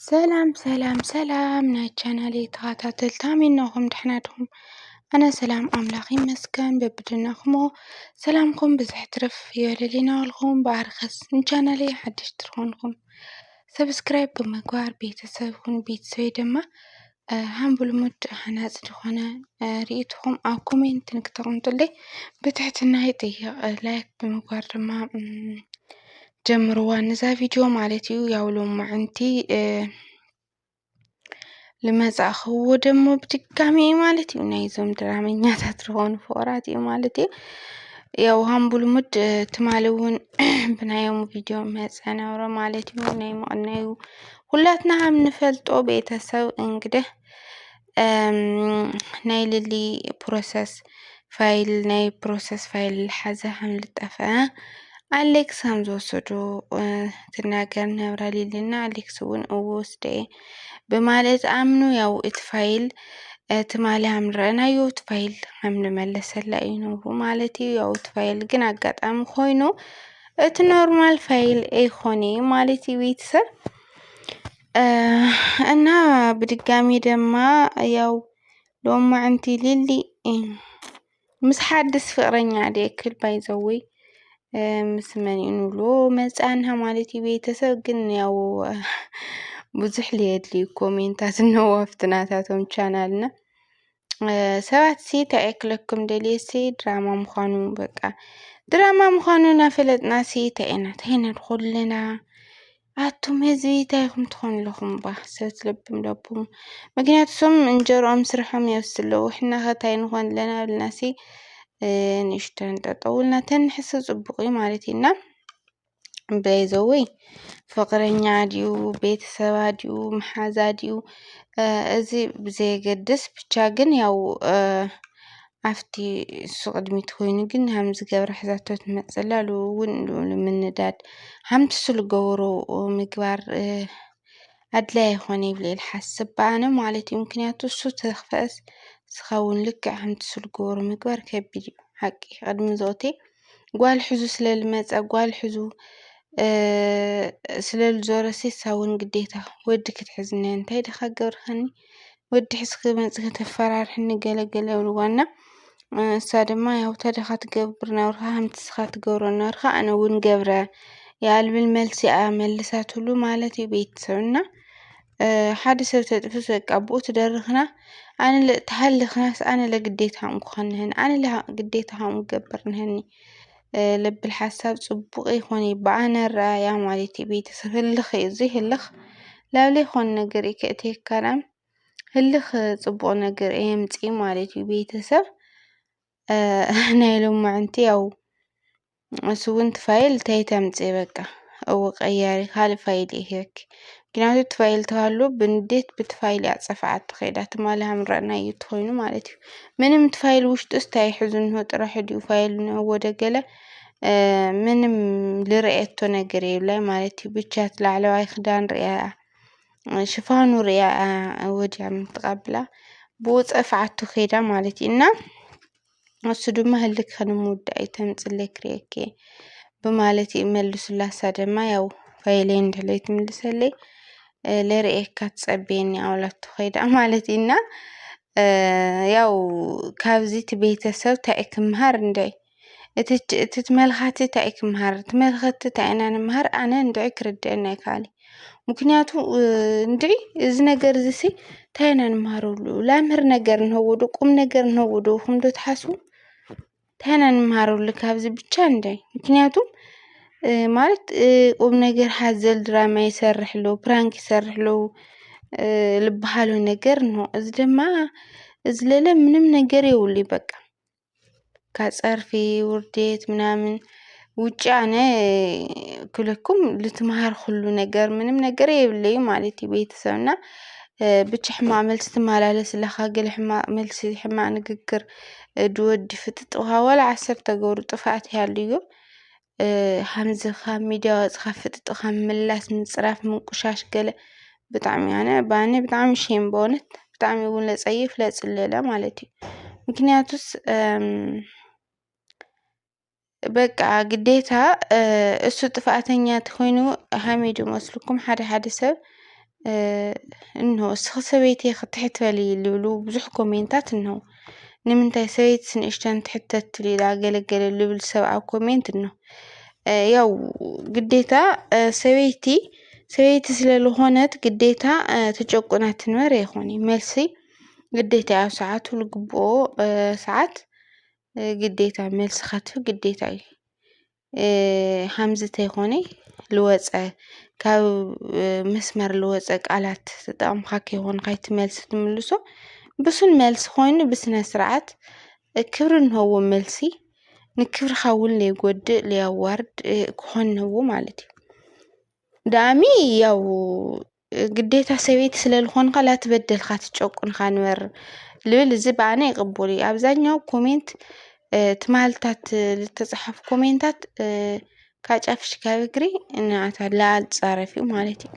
ሰላም ሰላም ሰላም ናይ ቻናለይ ተኸታተልቲ፣ ከመይ ኣለኹም? ደሕና ዲኹም? ኣነ ሰላም ኣምላኽ ይመስገን። በብድነኹሞ ሰላምኩም ብዝሕ ትርፍ ይበለልና። ወልኹም ብኣርከስ ንቻናለይ ሓደሽቲ ዝኾንኩም ሰብስክራይብ ብምግባር ቤተሰብ ይኹን። ቤተሰበይ ድማ ሃምቡ ልሙድ ሃናፂ ዝኾነ ርእይቶኹም ኣብ ኮሜንት ንክተቕምጡለይ ብትሕትና ይጥይቕ። ላይክ ብምግባር ድማ ጀምርዋ ነዛ ቪድዮ ማለት እዩ። ያው ሎማዕንቲ ልመጻእኽዎ ደሞ ብድጋሚ እዩ ማለት እዩ። ናይዞም ድራመኛታት ዝኾኑ ፍቕራት እዩ ማለት እዩ። ያው ሃምቡ ልሙድ ትማሊ እውን ብናዮም ቪድዮ መጸ ነብረ ማለት እዩ። ናይ መቐናዩ ኩላትና ከም ንፈልጦ ቤተሰብ እንግዲህ ናይ ልሊ ፕሮሰስ ፋይል ናይ ፕሮሰስ ፋይል ልሓዘ ከም ልጠፈ ኣሌክስ ከም ዝወሰዱ ትናገር ነብራ ሊሊ። እና ኣሌክስ እውን እዎ ወስደ እየ ብማለት ኣምኑ። ያው እቲ ፋይል ትማሊ ከም ንረእናዮ እቲ ፋይል ከም ንመለሰላ እዩ ነብሩ ማለት እዩ። ያው እቲ ፋይል ግን ኣጋጣሚ ኮይኑ እቲ ኖርማል ፋይል ኣይኮነ ማለት እዩ ቤተሰብ። እና ብድጋሚ ድማ ያው ሎማዕንቲ ሊሊ ምስ ሓድስ ፍቕረኛ ድየ ክብል ባይዘወይ ምስ መን እዩ ንብሎ መጻና ማለት እዩ ቤተሰብ። ግን ያው ብዙሕ ልየድልዩ ኮሜንታት እነዋፍትናታቶም ቻናልና ሰባት ሲ እንታይ ክለኩም ደልየ ሲ ድራማ ምዃኑ በቃ ድራማ ምዃኑ እናፈለጥና ሲ እንታይ ኢና እንታይ ኢና ንኾለና ኣቱም ህዝቢ እንታይ ኢኹም ትኾኑ ኣለኹም ባ ሰብ ትለብም ለብም። ምክንያቱ ሶም እንጀርኦም ስርሖም የብስ ኣለዉ ሕና ኸታይ ንኾን ኣለና ብልና ሲ ንእሽተን ጠጠውልና ተንሕስ ጽቡቕ እዩ ማለት እዩ። እና በይዘወይ ፍቕረኛ ድዩ ቤተሰባ ድዩ መሓዛ ድዩ እዚ ብዘየገድስ ብቻ ግን ያው ኣብቲ እሱ ቅድሚት ኮይኑ ግን ከም ዝገብረ ሕዛቶ ትመፅላ ልኡ እውን ልኡ ንምንዳድ ሓምቲ ስሉ ገበሮ ምግባር ኣድላይ ይኾነ ይብለ ኢል ሓስብ ኣነ ማለት እዩ። ምክንያቱ እሱ ተኽፈእስ ስኻውን ልክዕ ሓምቲ ስሉ ገበሮ ምግባር ከቢድ እዩ። ሓቂ ቅድሚ ዞቴ ጓል ሕዙ ስለ ልመፀ ጓል ሕዙ ስለ ልዞረ ሴሳ እውን ግዴታ ወዲ ክትሕዝነ እንታይ ድኻ ገብርኸኒ ወዲ ሕዝኪ መጽኪ ተፈራርሕኒ ገለ ገለ ይብልዋ እና እሳ ድማ ያው ተደኻ ትገብር ነብርካ ከምቲ ስኻ ትገብሮ ነብርካ ኣነ እውን ገብረ ያልብል መልሲ እያ መልሳትሉ ማለት እዩ ቤተሰብ እና ሓደ ሰብ ተጥፍስ በቃ ብኡ ትደርኽና ኣነ ተሃልኽናስ ኣነ ለግዴታ ከምኡ ክኸንህን ኣነ ግዴታ ከምኡ ገብር ንህኒ ለብል ሓሳብ ጽቡቕ ይኾን እዩ ብኣነ ረኣያ ማለት እዩ ቤተሰብ ህልኽ እዩ እዚ ህልኽ ላብለ ይኾን ነገር እዩ ከእትየካና ህልኽ ጽቡቕ ነገር የምጽእ ማለት እዩ ቤተሰብ። ናይ ሎማዕንቲ ያው እሱ እውን ትፋይል እንታይ ተምጽእ በቃ እው ቀያሪ ካልእ ፋይል ይህበኪ ምክንያቱ ትፋይል ተሃሉ ብንዴት ብትፋይል እያ ጸፍዓት ትኸይዳ ትማሊ ሃምረእና እዩ ትኾይኑ ማለት እዩ ምንም ትፋይል ውሽጡ ስታይ ሕዙ እንሆ ጥራሕ ድዩ ፋይል ንወደ ገለ ምንም ልርኤቶ ነገር የብላይ ማለት እዩ ብቻ ላዕለዋይ ክዳን ርያ ሽፋኑ ርእያ ወዲያ ምትቐብላ ብኡ ጸፍዓቱ ከይዳ ማለት እዩ እና እሱ ድማ ህልክ ከነምውዳእ እዩ ተምፅለይ ክርእየኪ ብማለት እዩ መልሱላ እሳ ድማ ያው ፋይለይ እንድሕለይ ትምልሰለይ ለርእየካ ትጸበየኒ ኣውላቱ ከይዳ ማለት እዩ እና ያው ካብዚ እቲ ቤተሰብ እንታይ ክምሃር እንደ እቲ ትመልኻቲ እንታይ ክምሃር ትመልኸቲ እንታይ ኢና ንምሃር ኣነ እንድዒ ክርድአና ይከኣል ምክንያቱ እንድዒ እዚ ነገር እዚ ሲ እንታይ ኢና ንምሃረሉ ላምህር ነገር ንህወዶ ቁም ነገር ንህወዶ ኹምዶ ትሓስቡ እንታይ ኢና ንምሃረሉ ካብዚ ብቻ እንድዒ ምክንያቱ ማለት ቁም ነገር ሓዘል ድራማ ይሰርሕ ኣለዉ ፕራንክ ይሰርሕ ኣለዉ ልበሃሎ ነገር እንሆ እዚ ድማ እዚ ለለ ምንም ነገር የውሉ በቃ ካብ ጸርፊ ውርዴት ምናምን ውጪ ኣነ ክለኩም ልትምሃር ኩሉ ነገር ምንም ነገር የብለዩ ማለት እዩ ቤተሰብና ብቻ ሕማቅ መልሲ ትመላለስ ኣለኻ ገለ ሕማቅ መልሲ ሕማቅ ንግግር ድወዲ ፍጥጥ ውሃ ወላ ዓሰርተ ገብሩ ጥፋኣት ይሃልዩ ሃምዚ ካብ ሚድያ ወፅኻ ፍጥጥ ካብ ምላስ ምፅራፍ ምንቁሻሽ ገለ ብጣዕሚ ኣነ ባኒ ብጣዕሚ ሼም በእውነት ብጣዕሚ እውን ለፀይፍ ለፅለለ ማለት እዩ ምክንያቱስ በቃ ግዴታ እሱ ጥፍኣተኛ ተኮይኑ ሃመይ ዶ መስልኩም ሓደ ሓደ ሰብ እንሆ እስኺ ሰበይቲ ክትሕት በሊ ልብሉ ብዙሕ ኮሜንታት እንሆ። ንምንታይ ሰበይትስ ንእሽተን ትሕት ተትብሊ ኢላ ገለገለ ልብል ሰብ ኣብ ኮሜንት እንሆ። ያው ግዴታ ሰበይቲ ሰበይቲ ስለ ዝኾነት ግዴታ ተጨቁና ትንበር ኣይኾነ። መልሲ ግዴታ ኣብ ሰዓቱ ልግብኦ ሰዓት ግዴታ መልሲ ከትህብ ግዴታ እዩ። ሓምዚ ተይኾነ ልወፀ ካብ መስመር ልወፀ ቃላት ተጠቕምካ ከይኾን ካይቲ መልሲ ትምልሶ ብሱን መልሲ ኮይኑ ብስነ ስርዓት ክብሪ ንህቦ መልሲ ንክብርኻ እውን ለይጎድእ ለያዋርድ ክኾን ንህቦ ማለት እዩ። ዳኣሚ ያው ግዴታ ሰበይቲ ስለ ዝኾንካ ላትበደልካ ትጨቁንካ ንበር ልብል እዚ ብኣነ ይቕቡል እዩ። ኣብዛኛው ኮሜንት ትማልታት ዝተፃሓፉ ኮሜንታት ካጫፍሽ ካብ እግሪ እናታ ላል ፃረፊ ማለት እዩ።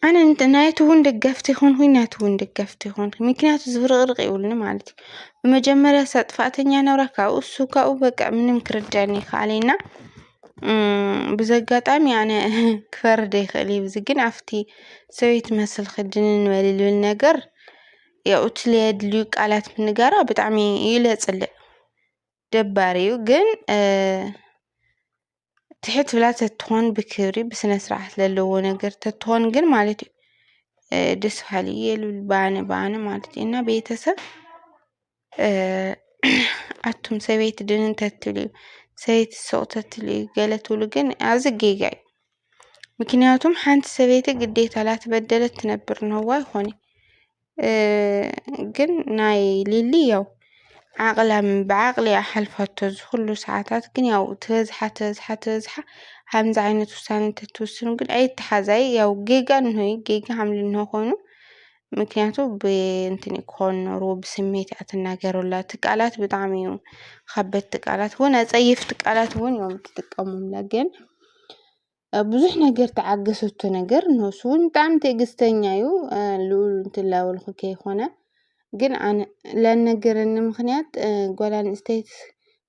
ኣነ ናይቲ እውን ደገፍቲ ይኾንኩ ናይቲ እውን ደገፍቲ ይኾንኩ ምክንያቱ ዝብርቕርቕ ይብሉኒ ማለት እዩ። ብመጀመርያ ሳጥፋእተኛ ነብራ ካብኡ እሱ ካብኡ በቃ ምንም ክርዳን ይከኣለና። ብዘጋጣሚ ኣነ ክፈርድ ይኽእል እዩ። እዚ ግን ኣብቲ ሰበይቲ መስል ክድንን በሊ ልብል ነገር ያው እቲ ለየድልዩ ቃላት ምንጋራ ብጣዕሚ እዩ ለፅልእ ደባሪ እዩ። ግን ትሕት ብላ ተትኾን ብክብሪ ብስነ ስርዓት ለለዎ ነገር ተትኾን ግን ማለት እዩ ደስ በሃሊ እየ ልብል ብኣነ ብኣነ ማለት እዩ። እና ቤተሰብ ኣቱም ሰበይቲ ድንን ተትብልዩ ሰበይቲ ሱቕ ተትብልዩ ገለ ትብሉ ግን ኣብዚ ጌጋ እዩ። ምክንያቱም ሓንቲ ሰበይቲ ግዴታ ላተበደለት ትነብር ንህዋ ይኾነ። ግን ናይ ሊሊ ያው ዓቕላ ብዓቕሊ እያ ሓልፋቶ እዚ ኩሉ ሰዓታት ግን ያው ትበዝሓ ትበዝሓ ትበዝሓ ሓምዚ ዓይነት ውሳነ እንተትውስኑ ግን ኣይተሓዛይ ያው ጌጋ እንሆ ጌጋ ሓምሊ እንሆ ኮይኑ ምክንያቱ ብእንትን ክኾን ኖርዎ ብስሜት እያ ትናገረላ እቲ ቃላት ብጣዕሚ እዩ ከበድቲ ቃላት እውን ኣፀይፍቲ ቃላት እውን እዮም ትጥቀሙላ ግን ብዙሕ ነገር ተዓገሰቶ ነገር ንሱ እውን ብጣዕሚ ትዕግስተኛ እዩ። ልኡል እንትን ላበልኩ ከይኮነ ግን ኣነ ለነገረኒ ምክንያት ጓል ኣንስተይቲ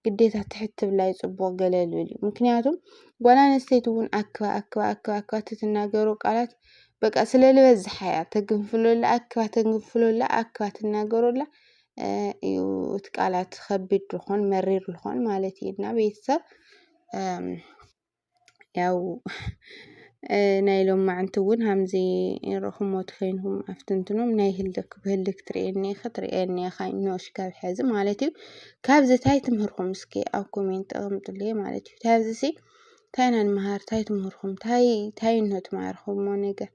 ግዴታ ትሕት ትብላ ይፅቡቕ ገለ ልብል እዩ። ምክንያቱም ጓል ኣንስተይቲ እውን ኣክባ ኣክባ ኣክባ ኣክባ ትትናገሩ ቃላት በቃ ስለ ልበዝሓ እያ ተግንፍሎላ ኣክባ ተግንፍሎላ ኣክባ ትናገሮላ እዩ እቲ ቃላት ከቢድ ዝኾን መሪር ዝኾን ማለት እዩ እና ቤተሰብ ያው ናይ ሎማዓንቲ እውን ሃምዚ ርኹሞ ተኸይንኩም ኣፍትንትኖም ናይ ህልክ ብህልክ ትርእየኒ ኢኻ ትርእየኒ ኢኻ ኖሽ ካብ ሕዚ ማለት እዩ። ካብዚ ታይ ትምህርኩም እስኪ ኣብ ኮሜንት ኣቕምጡለይ ማለት እዩ። ካብዚ ሲ ታይ ኢና ንመሃር ታይ ትምህርኩም ታይ ታይ እንሆ ትማርኩሞ ነገር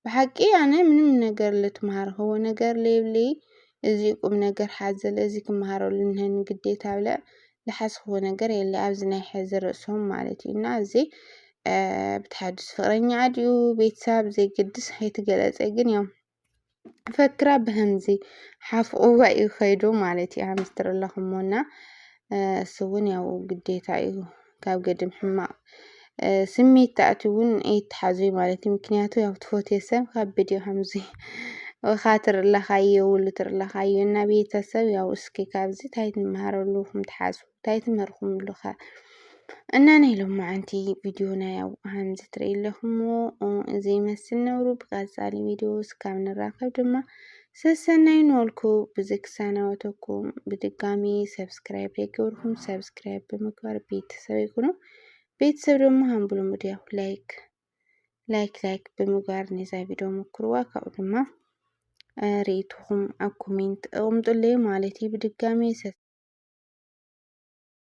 ብሓቂ ኣነ ምንም ነገር ልትመሃርክዎ ነገር ለየብለይ። እዚ ቁም ነገር ሓዘለ እዚ ክመሃረሉ እንሀኒ ግዴታ ብለ ልሓስክዎ ነገር የለ ኣብዚ ናይ ሕዚ ርእሶም ማለት እዩ እና እዚ ብትሓድስ ፍቕረኛ ኣድዩ ቤተሰብ ዘይገድስ ከይትገለፀ ግን እዮም ፈክራ ብህምዚ ሓፍቕዋ እዩ ከይዱ ማለት እዩ ሃምዚ ትርኢ ኣለኹሞ እና እሱ እውን ያው ግዴታ እዩ ካብ ገድም ሕማቕ ስሜት ተኣትዩ እውን ኣይተሓዙ ማለት እዩ። ምክንያቱ ያው ትፈትዮ ሰብ ከብድ እዩ ከምዚ ወኻ ትርለኻዮ ውሉ ትርለኻዮ እና ቤተሰብ ያው እስኪ ካብዚ እንታይ ንመሃረሉ ኹም ትሓስቡ እንታይ ትምህርኹምሉ ኸ እና ናይ ሎማዓንቲ ቪድዮና ያው ከምዚ ትርኢ ኣለኹሞ እዚ ይመስል ነብሩ ብቀፃሊ ቪድዮ እስካብ ንራኸብ ድማ ሰሰናይ ንበልኩ ብዚ ክሳናወተኩም ብድጋሚ ሰብስክራይብ ዘይገበርኩም ሰብስክራይብ ብምግባር ቤተሰብ ይኩኑ። ቤተሰብ ድማ ከም ብልሙድ ያው ላይክ ላይክ ላይክ ብምግባር ነዛ ቪድዮ ሞክርዋ ካብኡ ድማ ርእይትኹም ኣብ ኮሜንት ኣቕምጡለይ ማለት እዩ። ብድጋሚ